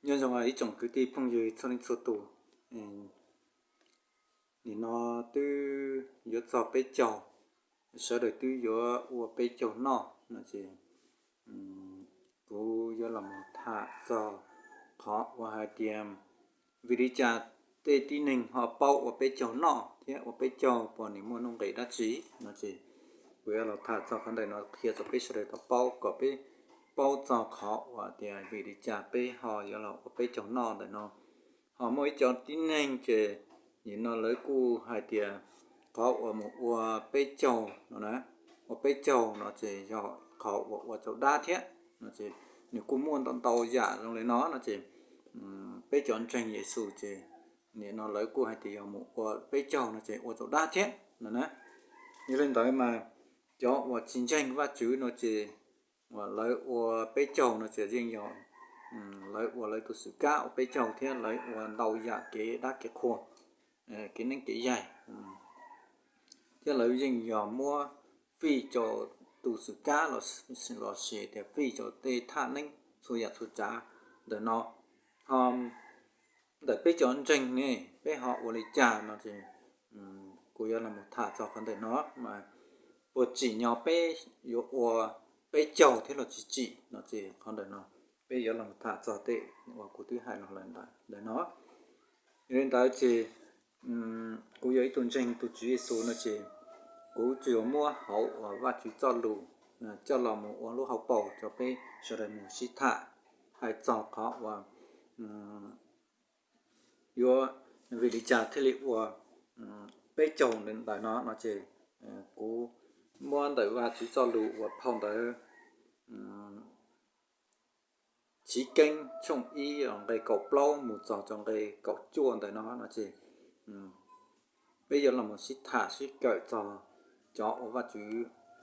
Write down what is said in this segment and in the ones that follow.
Nyob zoo ib tsoom kwv tij phooj ywg txhua leej txhua tus, nim no twb yuav txog peb caug, sawv daws twb yuav ua peb caug noj no ces kuv yuav los mus tham txog qhov uas hais tias vim li cas tej tib neeg ho paub ua peb caug noj thiab ua peb caug pos nim muaj nuj nqis dab tsi no ces kuv yuav los tham txog qhov ntawm no qhia rau peb sawv daws tau paub kom peb paub txog qhov uas tias vim li cas peb ho yuav los ua peb caug noj ntawm no. Ho muaj ib cov tib neeg ces nim no lawv kuj hais tias qhov uas mus ua peb caug no na, ua peb caug no ces yog qhov uas ua rau dab thiab no ces nws kuj muaj ntau ntau yam zoo li no no ces peb cov ntseeg Yexus ces nim no lawv kuj hais tias yog mus ua peb caug no ces ua rau dab thiab no na. Yog li ntawd mas cov uas tsis ntseeg Vajtswv no ces lawv ua peb caug no ces yeej yog lawv ua lawv tus xwm kab ua peb caug thiab lawv ua ntau yam kev dab kev qhua, kev neeb kev yaig, thiab lawv yeej yog muab fij rau tus xwm kab los sis tias fij rau tej thaj neeb txhua yam txhua tsav ntawm no. Ho ntawm peb cov ntseeg ne, peb ho ua li cas no ces kuv yuav los tham txog qhov ntawm no mas puas tsim nyog peb yuav ua peb caug thiab los tsis tsim no ces qhov ntawm no peb yuav los tham txog tej uas kuv twb hais los lawm ntawm no. Yog li ntawd ces kuv yog ib tug ntseeg tus Tswv Yexus no ces kuv tsuas yog muab hauv uas Vajtswv txoj lus coj los mus ua lub hauv paus rau peb sawv daws mus sib tham hais txog qhov uas yuav vim li cas thiaj li ua peb caug ntawm no no ces kuv muab ntawm Vajtswv txoj lus uas phau ntawv Chiv Keeb tshooj ib nqe kaum plaub mus txog rau nqe kaum cuaj ntawm no no ces peb yuav los sib tham sib kawm txog cov uas Vajtswv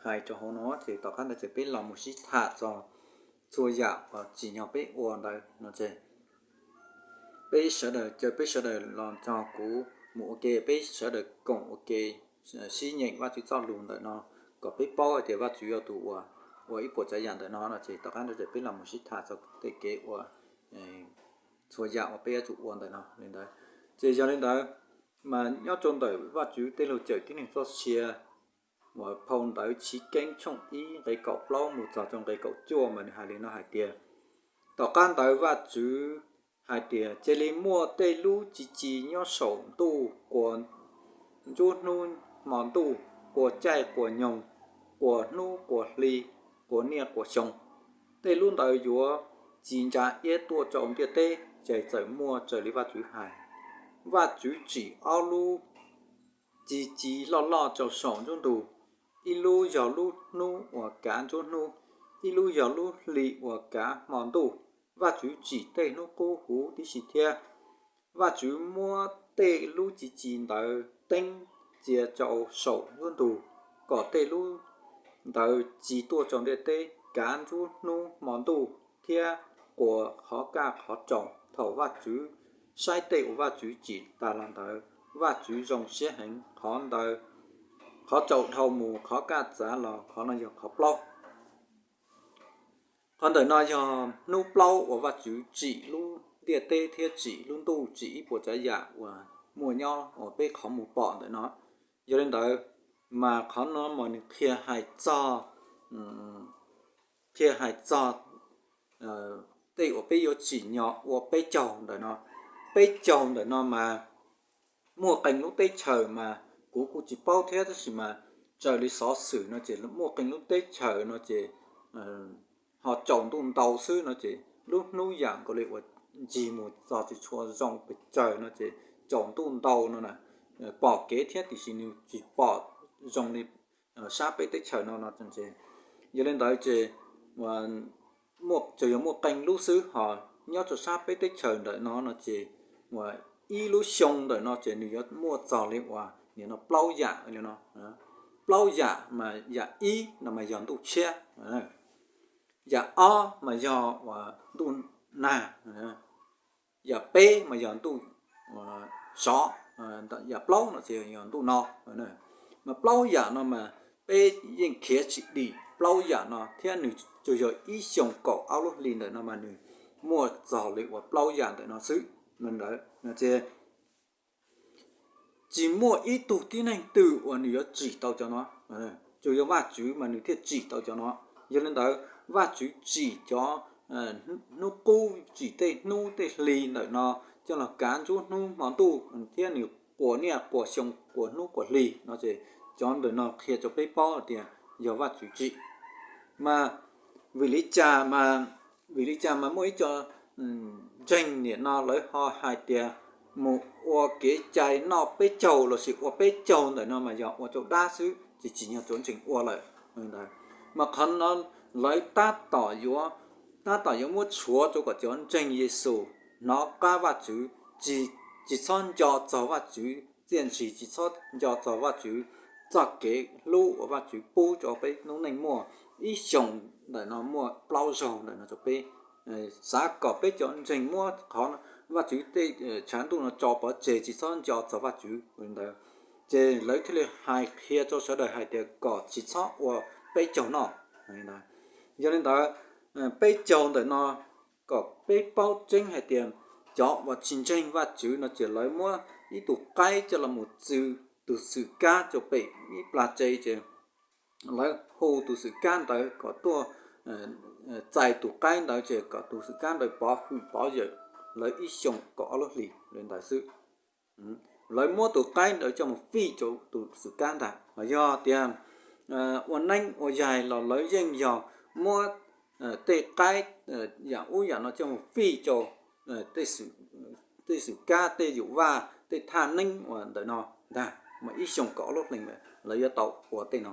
hais rau hauv no ces tom qab ntawd ces peb los mus sib tham txog txhua yam uas tsim nyog peb ua ntawd no ces peb sawv daws caw peb sawv daws los nrog kuv mus ua ke, peb sawv daws koom ua ke sib nyeem Vajtswv txoj lus ntawm no kom peb paub hais tias Vajtswv yog tus uas ua ib puas tsav yam ntawm no no ces tom qab ntawd ces peb los mus sib tham txog tej kev ua txhua yam uas peb yuav tsum ua ntawm no li ntawd. Ces yog li ntawd mas nyob rau ntawm Vajtswv tej lus cawm tib neeg txoj sia uas phau ntawv Chiv Keeb tshooj ib nqe kaum plaub mus txog rau nqe kaum cuaj mas nws hais li no hais tias, tom qab ntawd Vajtswv hais tias, cia li muaj tej lub ci ci nyob saum ntuj quas ntsuab hnub hmo ntuj, quas caij quas nyoog, quas hnub quas hli, quas niaj quas xyoo. Tej lub ntawd yuav ci ntsa iab tuaj rau ntiaj teb, ces txawm muaj raws li Vajtswv hais. Vajtswv tsim ob lub ci ci loj loj rau saum nruab ntug, ib lub yog lub hnub uas kav nruab hnub, ib lub yog lub hli uas kav hmo ntuj. Vajtswv tsim tej hnub qub huv tib si thiab. Vajtswv muab tej lub ci ci ntawd teeb txias rau saum nruab ntug, kom tej lub ntawd ci tuaj rau ntiaj teb, kav nruab hnub hmo ntuj, thiab quas qhov kaj qhov tsaus. Thaum Vajtswv saib tej uas Vajtswv tsim tas los ntawd, Vajtswv zoo siab heev. Qhov ntawd, qhov tsaus dhau mus, qhov kaj txav los, qhov no yog qhov plaub. Qhov ntawm no yog hnub plaub uas Vajtswv tsim lub ntiaj teb thiab tsim lub ntuj, tsim ib puas tsav yam uas muaj nyob uas peb qhov mus pom ntawm no. Yog li ntawd, mas qhov no mas nws qhia hais txog, qhia hais txog tej uas peb yuav tsim nyog ua peb caug ntawm no. Peb caug ntawm no mas muaj qee lub teb chaws mas kuv kuj tsis paub thiab, tab sis mas raws li xov xwm no ces muaj qee lub teb chaws no ces ho tsaus ntuj ntau xwb no ces lub hnub yam nkaus li uas ncig mus txog tsis tshua zoo pes tsawg no ces tsaus ntuj ntau no na, pom kev thiab tiam sis nws tsis pom zoo li sab peb teb chaws no no. Yog li ntawd ces tsuas yog muaj qee lub xwb, ho nyob rau sab peb teb chaws ntawm no no ces ib lub xyoo ntawm no ces nws yuav muaj txog li uas nim no plaub yam li no. Plaub yam mas yam ib no mas yog ntuj tshiab, yam ob mas yog uas ntuj nag, yam peb mas yog ntuj sov, yam plaub no ces yog ntuj no. Mas plaub yam no mas peb yeej khiav tsis dim plaub yam no thiab nws tsuas yog ib xyoos kaum ob lub hli ntawm no mas nws muaj txog li uas plaub yam ntawm no xwb. Ntawd ces tsis muaj ib tug tib neeg twg uas nws yuav tsim tau cov no, tsuas yog Vajtswv mas nws thiaj tsim tau cov no. Yog li ntawd Vajtswv tsim cov hnub qub, tsim tej hnub tej hli ntawm no coj los kav ntsuab hnub hmo ntuj, thiab nws quas niaj quas xyoo quas hnub quas hli no ces cov ntawm no qhia rau peb paub tias yog Vajtswv tsim. Mas vim li cas mas, vim li cas mas muaj ib co ntseeg nim no lawv ho hais tias mus ua kev cai noj peb caug lossis ua peb caug ntawm no mas yog ua rau dab xwb ces tsim nyog tsuav ntseeg ua lawm. Mas qhov no lawv tab tom yuav, tab tom yuav muab tshuav rau kom cov ntseeg Yexus hnov qab Vajtswv, tsis, tsis txhob nco txog Vajtswv txiaj ntsig, tsis txhob nco txog Vajtswv txoj kev hlub uas Vajtswv pub rau peb lub neej muaj ib xyoos ntawm no muaj plaub zaug ntawm no rau peb. Xav kom peb cov ntseeg muab qhov Vajtswv tej tshav ntuj no tso pov tseg, tsis txhob nco txog Vajtswv li ntawd, ces lawv thiaj li hais qhia rau sawv daws hais tias kom tsis txhob ua peb caug noj. Yog li ntawd, peb caug ntawm no kom peb paub tseeb hais tias cov uas tsis ntseeg Vajtswv no ces lawv muab ib tug qaib coj los mus txw tus xwm kab rau pem ib plag tsev ces lawv hu tus xwm kab ntawd kom tuaj txais tus qaib ntawd ces kom tus xwm kab ntawd pov hwm pov yawm lawv ib xyoos kaum ob lub hlis li ntawd xwb. Lawv muab tus qaib ntawd coj mus fij rau tus xwm kab ntag. Los yog tias ua neeb ua yaig los lawv yeej yog muab tej qaib yam ub yam no coj mus fij rau tej xwm kab, tej yum vaj, tej thaj neeb uas ntawm no ntag, mas ib xyoos kaum ob lub hlis lawv yuav tau ua tej no.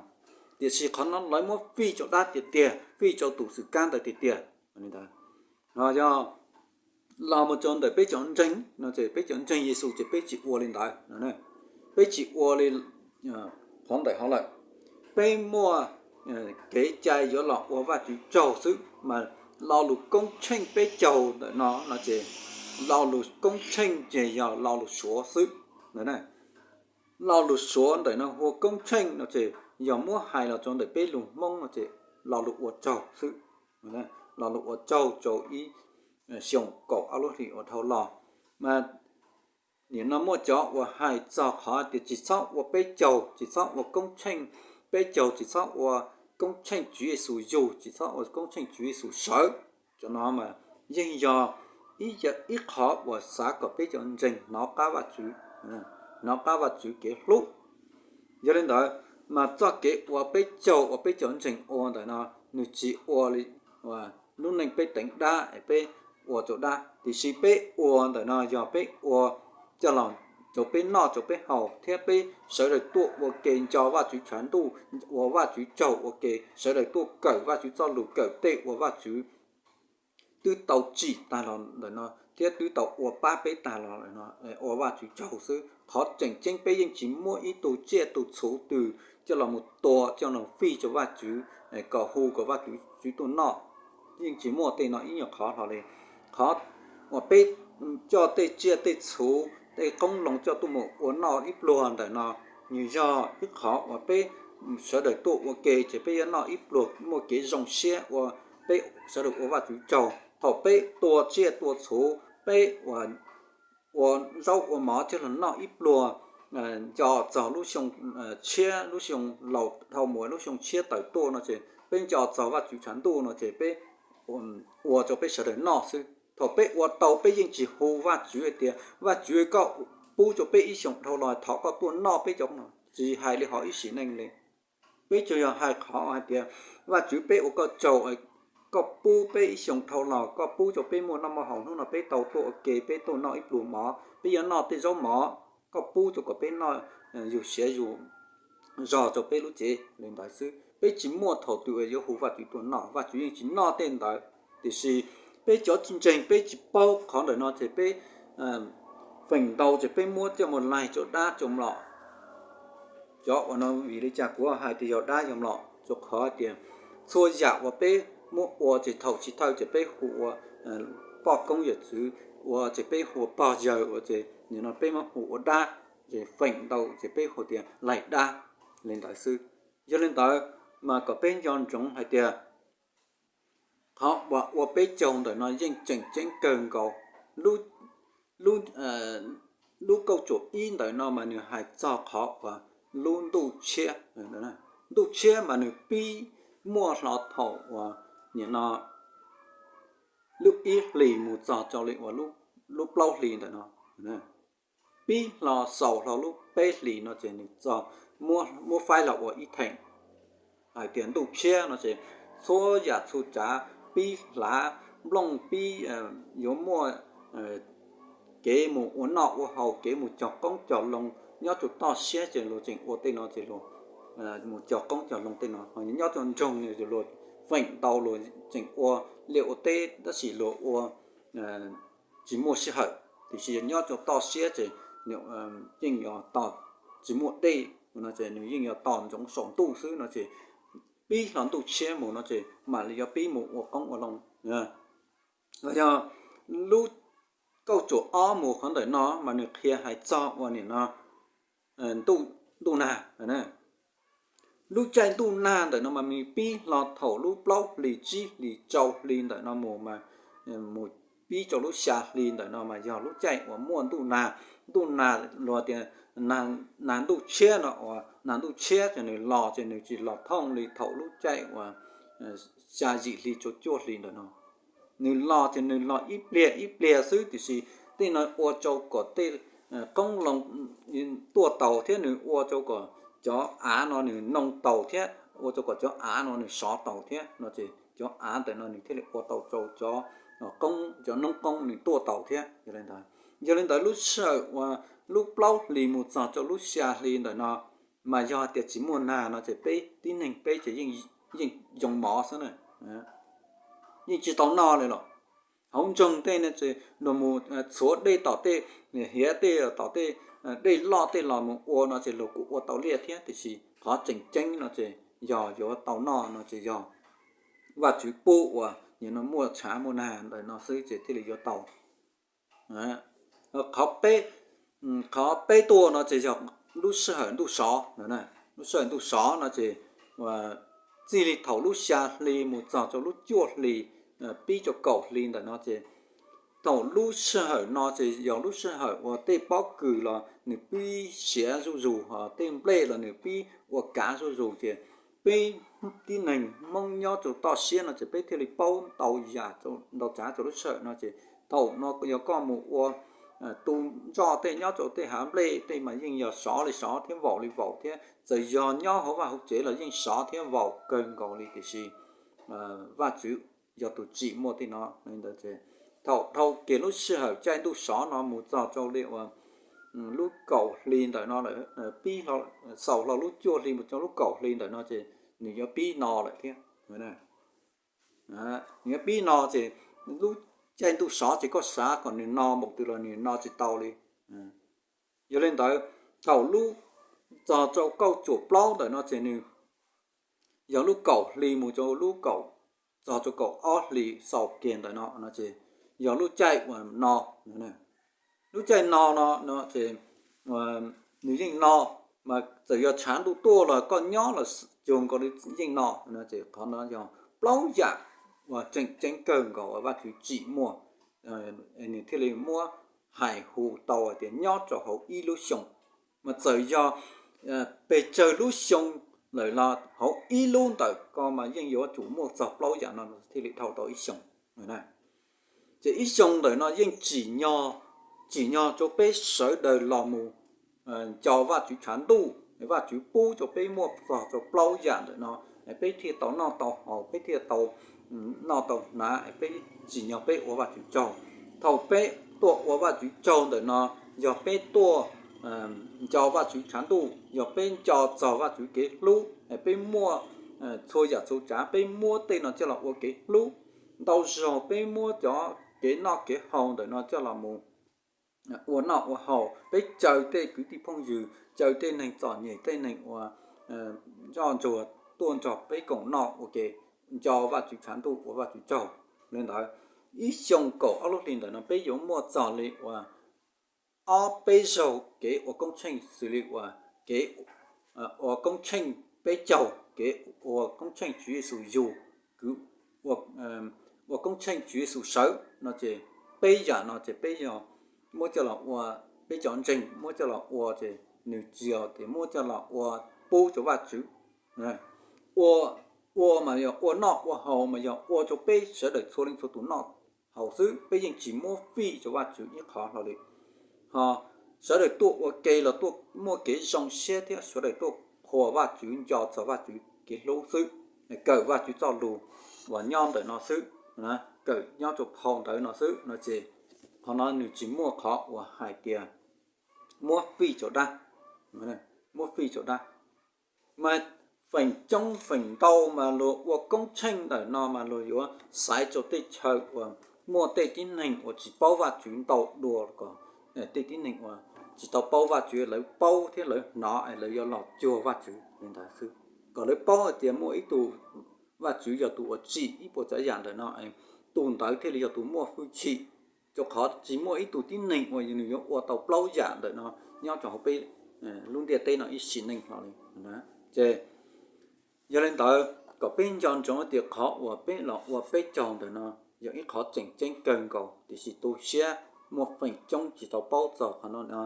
Tiam sis qhov no lawv muab fij rau dab tiag tiag, fij rau tus xwm kab ntawd tiag tiag. Yog los mus rau ntawm peb cov ntseeg no ces peb cov ntseeg Yexus ces peb tsis ua li ntawd. Peb tsis ua li qhov ntawm hov lawm. Peb muaj kev cai yuav los ua Vajtswv tsaug xwb, mas lo lus koob tsheej peb caug ntawm no no ces lo lus koob tsheej ces yog lo lus suav xwb. Lo lus suav ntawm no hu ua koob tsheej no ces yog muab hais los rau ntawm peb lus Hmoob no ces lo lus ua tsaug xwb. Lo lus ua tsaug rau ib xyoos kaum ob lub hlis uas dhau los. Mas nim no muaj cov uas hais txog qhov tias tsis txhob ua peb caug, tsis txhob ua koob tsheej peb caug, tsis txhob ua koob tsheej Tswv Yexus yug, tsis txhob ua koob tsheej Tswv Yexus sawv. Cov no mas yeej yog ib qhov uas xav kom peb cov ntseeg hnov qab Vajtswv, hnov qab Vajtswv kev hlub. Yog li ntawd, mas txoj kev ua peb caug uas peb cov ntseeg ua ntawm no nws tsis ua li lub neej peb teev dab es peb ua rau dab, tiam sis peb ua ntawm no yog peb ua coj los rau peb noj rau peb haus thiab peb sawv daws tuaj ua ke nco Vajtswv tshav ntuj, ua Vajtswv tsaug ua ke, sawv daws tuaj kawm Vajtswv txoj lus, kawm tej uas Vajtswv twb tau tsim tag los ntawm no thiab twb tau ua pab peb tag los lawm no, ua Vajtswv tsaug xwb. Qhov tseem ceeb peb yeej tsis muaj ib tug tsiaj tus txhu twg coj los mus tua coj los fij rau Vajtswv kom hu kom Vajtswv tuaj noj. Yeej tsis muaj tej no ib nyuag qhov hlo li. Qhov uas peb coj tej tsiaj tej txhu, tej qoob loo coj tuaj mus ua noj ib pluag ntawm no, nws yog ib qhov uas peb sawv daws tuaj ua ke ces peb yuav noj ib pluag muaj kev zoo siab ua, peb sawv daws ua Vajtswv tsaug. Thaum peb tua tsiaj tua txhu, peb ua zaub ua mov coj los noj ib pluag, nco txog lub xyoo tshiab, lub xyoo laus dhau mus lub xyoo tshiab tawm tuaj no ces peb nco txog Vajtswv tshav ntuj no ces peb ua rau peb sawv daws noj xwb. Thaum peb ua tau peb yeej tsis hu Vajtswv hais tias Vajtswv koj pub rau peb ib xyoos dhau los thov koj tuaj noj peb cov no, tsis hais li hov ib sim neej li. Peb tsuas yog hais qhov hais tias Vajtswv peb ua koj tsaug, koj pub peb ib xyoos dhau los koj pub rau peb muaj noj muaj haus, hnub no peb tau tuaj ua ke peb tuaj noj ib pluag mov, peb yuav noj tej zaub mov, koj pub rau kom peb noj yug siav yug zog rau peb lub cev li ntawd xwb. Peb tsis muaj thaum twg yuav hu Vajtswv tuaj noj, Vajtswv yeej tsis noj tej ntawd. Tiam sis peb cov tsis ntseeg peb tsis paub qhov ntawm no ces peb feem ntau ces peb muab coj mus laig rau dab rau mlom. Cov uas no vim li cas kuv hais tias yog dab yog mlom? Rau qhov tias txhua yam uas peb muab ua ces thaum chiv thawj ces peb hu ua poj koob yawm txwv, ua ces peb hu ua pog yawg, ua ces nim no peb muab hu ua dab, ces feem ntau ces peb hu tias laig dab li ntawd xwb. Yog li ntawd mas kom peb nco ntsoov hais tias qhov uas ua peb caug ntawm no yeej tseem ceeb kawg nkaus. Lub, lub kauj tsuam ib ntawm no mas nws hais txog qhov uas lub ntuj tshiab. Ntuj tshiab mas nws pib muaj hlo thaum uas nim no lub ib hlis mus txog rau li uas lub plaub hlis ntawm no. Pib hlo xaus hlo lub peb hlis no ces nws txog, muab faib los ua ib theem hais tias ntuj tshiab no ces txhua yam txhua tsav pib hlav nplooj pib, yuav muaj kev mus ua noj ua haus, kev mus cog qoob cog loo nyob rau toj siab ces luag tseem ua tej no ces luag mus cog qoob cog loo tej no. Nyob rau nroog ces luag feem ntau luag tseem ua liaj ua teb tab sis luag ua tsis muaj sij hawm, tiam sis nyob rau toj siab ces yeej yog tos tsis muaj dej no ces nws yeej yog tos ntsoov saum ntuj xwb no ces pib hlo ntuj tshiab mus no ces mam li yuav pib mus ua qoob ua loo. Yog lub kauj tsuam ob mus qhov ntawm no mas nws qhia hais txog uas nim no ntuj nag. Lub caij ntuj nag ntawm no mas nws pib hlo thaum lub plaub hlis tsib hlis rau hli ntawm no mus mas mus pib rau lub xya hli ntawm no mas yog lub caij uas muaj ntuj nag. Ntuj nag luag tias nag ntuj tshiab no uas nag ntuj tshiab ces nws los ces nws tsis los thooj li thaum lub caij uas xya yim hli rau cuaj hli ntawm no. Nws los ces nws los ib pliag ib pliag xwb tiam sis tej no ua rau kom tej qoob loo tuaj taus thiab nws ua rau kom cov av no nws noo taus thiab ua rau kom cov av no nws sov taus thiab no ces cov av ntawm no nws thiaj li ua tau rau cov qoob cov noob qoob nws tuaj taus thiab. Yog li ntawd, yog li ntawd lub sij hawm uas lub plaub hlis mus txog rau lub xya hli ntawm no mas yog tias tsis muaj nag no ces peb tib neeg peb ces yeej yoo mov xwb na, yeej tsis tau noj li los. Hauv nroog tej no ces luag mus txhuav dej tom tej hiav tej tom tej dej loj tej los mus ua no ces luag kuj ua tau liaj thiab tiam sis qhov tseem ceeb no ces yog yuav tau noj no ces yog Vajtswv pub uas nim no muaj tshav muaj nag ntawm no xwb ces thiaj li yuav tau. Qhov peb, qhov peb tuaj no ces yog lub sij hawm ntuj sov. Lub sij hawm ntuj sov no ces txij li thaum lub xya hli mus txog rau lub cuaj hli, pib rau kaum hli ntawm no ces thaum lub sij hawm no ces yog lub sij hawm uas tej pob kws los nws pib siav zuj zus, ho tej nplej los nws pib ua kav zuj zus ces peb tib neeg Hmoob nyob rau toj siab no ces peb thiaj li paub ntau yam ntau tsav rau lub sij hawm no ces thaum no yog koj mus ua tu nroj tej nyob rau tej hav nplej tej mas yeej yog sov li sov thiab vaum li vaum thiab, txawm yog nyob hauv vaj hauv tsev los yeej sov thiab vaum kawg nkaus li tiam sis Vajtswv yog tus tsim muaj tej no. Thaum dhau kiag lub sij hawm caij ntuj sov no mus txog rau li uas lub kaum hli ntawm no lawm, pib xaus hlo lub cuaj hli mus rau lub kaum hli ntawm no ces nws yuav pib no lawm thiab. Nws yuav pib no ces lub caij ntuj sov ces koj xav kom nws no npaum twg los nws no tsis tau li. Yog li ntawd, thaum lub txog rau kauj tsuam plaub ntawm no ces nws yog lub kaum hli mus rau lub kaum, txog rau kaum ob hli xaus kiag ntawm no no ces yog lub caij uas no. Lub caij no no ces nws yeej no, mas txawm yog tshav ntuj tuaj los koj nyob los cuag nkaus li yeej no no ces qhov no yog plaub yam uas tseem ceeb kawg nkaus uas Vajtswv tsim muaj, nws thiaj li muab hais hu tau hais tias nyob rau hauv ib lub xyoo. Mas txawm yog pes tsawg lub xyoo lawm los hauv ib lub ntawm ko mas yeej yuav tsum muaj txog plaub yam no thiaj li dhau tau ib xyoo. Ces ib xyoo ntawm no yeej tsim nyog, tsim nyog rau peb sawv daws los mus nco Vajtswv tshav ntuj, Vajtswv pub rau peb muaj txog rau plaub yam ntawm no, peb thiaj tau noj tau haus, peb thiaj tau noj tau hnav, peb tsim nyog peb ua Vajtswv tsaug. Thaum peb tuaj ua Vajtswv tsaug ntawm no, yog peb tuaj nco Vajtswv tshav ntuj, yog peb nco txog Vajtswv kev hlub, peb muaj txhua yam txhua tsav, peb muab tej no coj los ua kev hlub. Ntau zaug peb muab cov kev noj kev haus ntawm no coj los mus ua noj ua haus, peb caw tej kwv tij phooj ywg, caw tej neeg txom nyem, tej neeg uas zoj ntsuag tuaj nrog peb koom noj ua ke, nco Vajtswv tshav ntuj ua Vajtswv tsaug. Li ntawd, ib xyoo kaum ob lub hli ntawm no peb yuav muaj txog li uas ob peb zaug kev ua koob tsheej xws li uas kev ua koob tsheej peb caug, kev ua koob tsheej Tswv Yexus yug, kwv ua ua koob tsheej Tswv Yexus sawv no ces peb yam no ces peb yog muab coj los ua, peb cov ntseeg muab coj los ua ces nws tsis yog tias muab coj los ua pub rau Vajtswv. Ua, ua mas yog ua noj ua haus mas yog ua rau peb sawv daws txhua leej txhua tus noj haus xwb, peb yeej tsis muab fij rau Vajtswv ib qho hlo li. Ho sawv daws tuaj ua ke los tuaj muaj kev zoo siab thiab sawv daws tuaj qhuas Vajtswv, nco txog Vajtswv kev hlub xwb, kawm Vajtswv txoj lus uas nyob ntawm no xwb, kawm nyob rau phau ntawv no xwb no ces qhov no nws tsis muaj qhov uas hais tias muab fij rau dab, muab fij rau dab. Mas feem coob feem ntau mas luag ua koob tsheej ntawm no mas luag yuav xaiv rau tej chaw uas muaj tej tib neeg uas tsis paub Vajtswv ntau dua kom tej tib neeg uas tsis tau paub Vajtswv lawv paub thiab lawv hnov es lawv yuav los cuag Vajtswv li ntawd xwb. Kom lawv paub hais tias muaj ib tug Vajtswv yog tus uas tsim ib puas tsav yam ntawm no, tus ntawd thiaj li yog tus muaj hwj chim, rau qhov tsis muaj ib tug tib neeg uas nws yuav ua tau plaub yam ntawm no nyob rau hauv peb lub ntiaj teb no ib sim neej hlo li. Ces yog li ntawd kom peb nco ntsoov tias qhov uas peb los ua peb caug ntawm no yog ib qhov tseem ceeb kawg nkaus, tiam sis tu siab muaj feem coob tsis tau paub txog qhov no,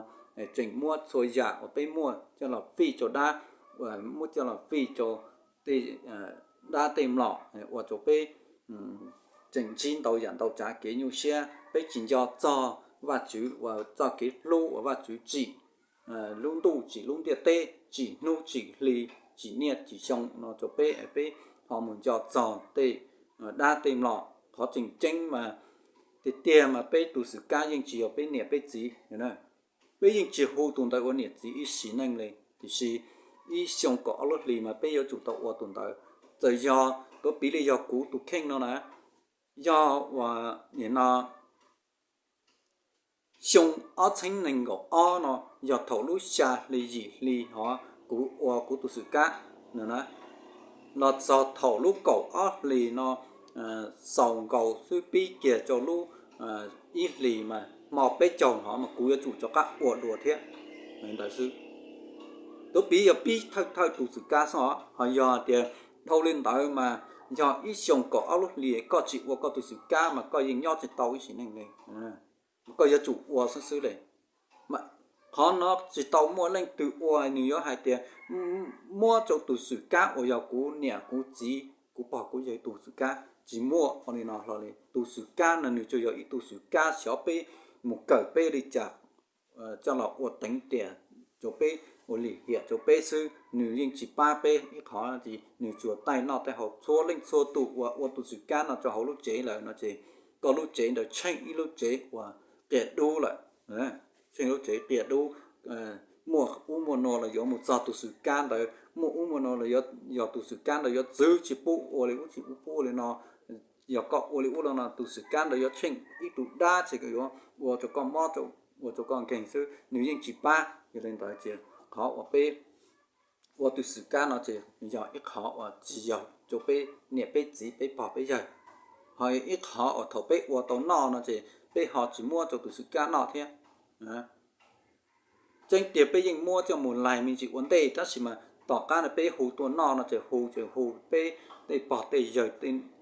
tseem muab txhua yam uas peb muaj coj los fij rau dab, muab coj los fij rau tej dab tej mlom ua rau peb tseem ntsib ntau yam ntau tsav kev nyuaj siab. Peb tsis nco txog Vajtswv uas txoj kev hlub uas Vajtswv tsim lub ntuj tsim lub ntiaj teb, tsim hnub tsim hli, tsim niaj tsim xyoo no rau peb, peb ho mus nco txog tej dab tej mlom. Qhov tseem ceeb mas tiag tiag mas peb tus xwm kab yeej tsis yog peb niam peb txiv. Peb yeej tsis hu tus ntawd ua niam txiv ib sim neej li, tiam sis ib xyoo kaum ob lub hlis mas peb yuav tsum tau ua tus ntawd. Txawm yog tuav piv li yog kuv tus kheej no na, yog uas nim no xyoo ob txheeb nees nkaum ob no yog thaum lub xya hli yim hli hov kuv ua kuv tus xwm kab na, los txog thaum lub kaum ob hlis no xaus nkaus xwb pib kiag rau lub ib hlis mas hmo peb caug hov mas kuv yuav tsum rov qab ua dua thiab. Ntawd xwb. Tuav piv yog pib thawj thawj tus xwm kab xwb os, ho yog tias dhau li ntawd mas yog ib xyoo kaum ob lub hlis koj tsis ua koj tus xwm kab mas koj yeej nyob tsis tau ib sim neej li. Koj yuav tsum ua xwb xwb li. Qhov no tsis tau muaj leej twg ua nws yuav hais tias muab rau tus xwm kab uas yog kuv niam kuv txiv kuv pog kuv yawg tus xwm kab, tsis muaj ua li no hlo li. Tus xwm kab no nws tsuas yog ib tug xwm kab xyov peb mus kawm peb li cas coj los ua teev tiam rau peb, ua lim hiam rau peb xwb, nws yeej tsis pab peb ib qho, nws tsuas taij noj taij haus. Txhua leej txhua tus uas ua tus xwm kab no rau hauv lub tsev lawm no ces koj lub tsev ntawd tsheej ib lub tsev uas qias dub lawm, tsheej lub tsev qias dub. Muaj ub muaj no los yuav mus txog tus xwm kab ntawd, muaj ub muaj no los yog tus xwm kab ntawd yuav txwv tsis pub ua li ub tsis pub ua li no. Yog koj ua li ub li no tus xwm kab ntawd yuav tsheej ib tug dab ces yuav ua rau koj mob, ua rau koj nkeeg xwb, nws yeej tsis pab. Yog li ntawd ces qhov uas peb ua tus xwm kab no ces yog ib qhov uas tsis yog rau peb niam peb txiv peb pog peb yawg. Ho ib qhov uas thaum peb ua tau noj no ces peb ho tsis muab rau tus xwm kab noj thiab. Tseeb tiag peb yeej muab coj mus laig me ntsis ua ntej, tab sis mas tom qab no peb hu tuaj noj no ces hu ces hu peb tej pog tej yawg,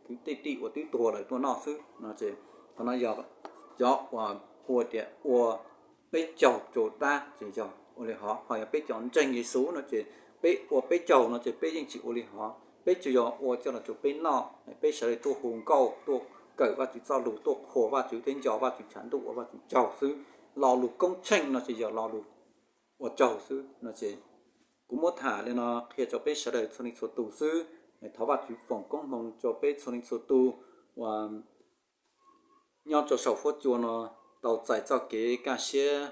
kwv tej tij uas twb tuag lawm tuaj noj xwb no ces qhov no yog cov uas hu tias ua peb caug rau dab ces yog ua li hov. Ho yog peb cov ntseeg Yexus no ces peb ua peb caug no ces peb yeej tsis ua li hov, peb tsuas yog ua coj los rau peb noj, peb sawv daws tuaj hu nkauj, tuaj kawm Vajtswv txoj lus, tuaj qhuas Vajtswv thiab nco Vajtswv tshav ntuj ua Vajtswv tsaug xwb. Lo lus koob tsheej no ces yog lo lus ua tsaug xwb no ces kuv muab tham li no qhia rau peb sawv daws txhua leej txhua tus xwb. Thov Vajtswv foom koob hmoov rau peb txhua leej txhua tus uas nyob rau saum huab cua no tau txais txoj kev kaj siab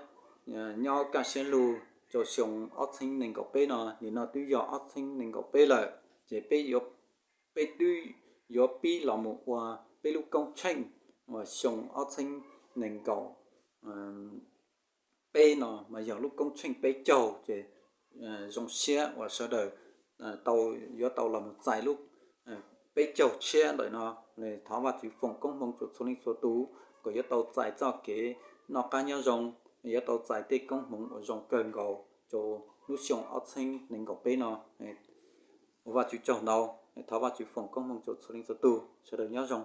nyob kaj siab lug rau xyoo ob txheeb nees nkaum peb no. Nim no twb yog ob txheeb nees nkaum peb lawm ces peb, peb twb yuav pib los mus ua peb lub koob tsheej uas xyoo ob txheeb nees nkaum peb no mas yog lub koob tsheej peb caug ces zoo siab uas sawv daws tau, yuav tau los mus txais lub peb caug tshiab ntawm no. Thov Vajtswv foom koob hmoov rau txhua leej txhua tus kom yuav tau txais txoj kev noj qab nyob zoo, yuav tau txais tej koob hmoov uas zoo kawg nkaus rau lub xyoo ob txheeb nees nkaum peb no. Ua Vajtswv tsaug ntau, thov Vajtswv foom koob hmoov rau txhua leej txhua tus, sawv daws nyob zoo.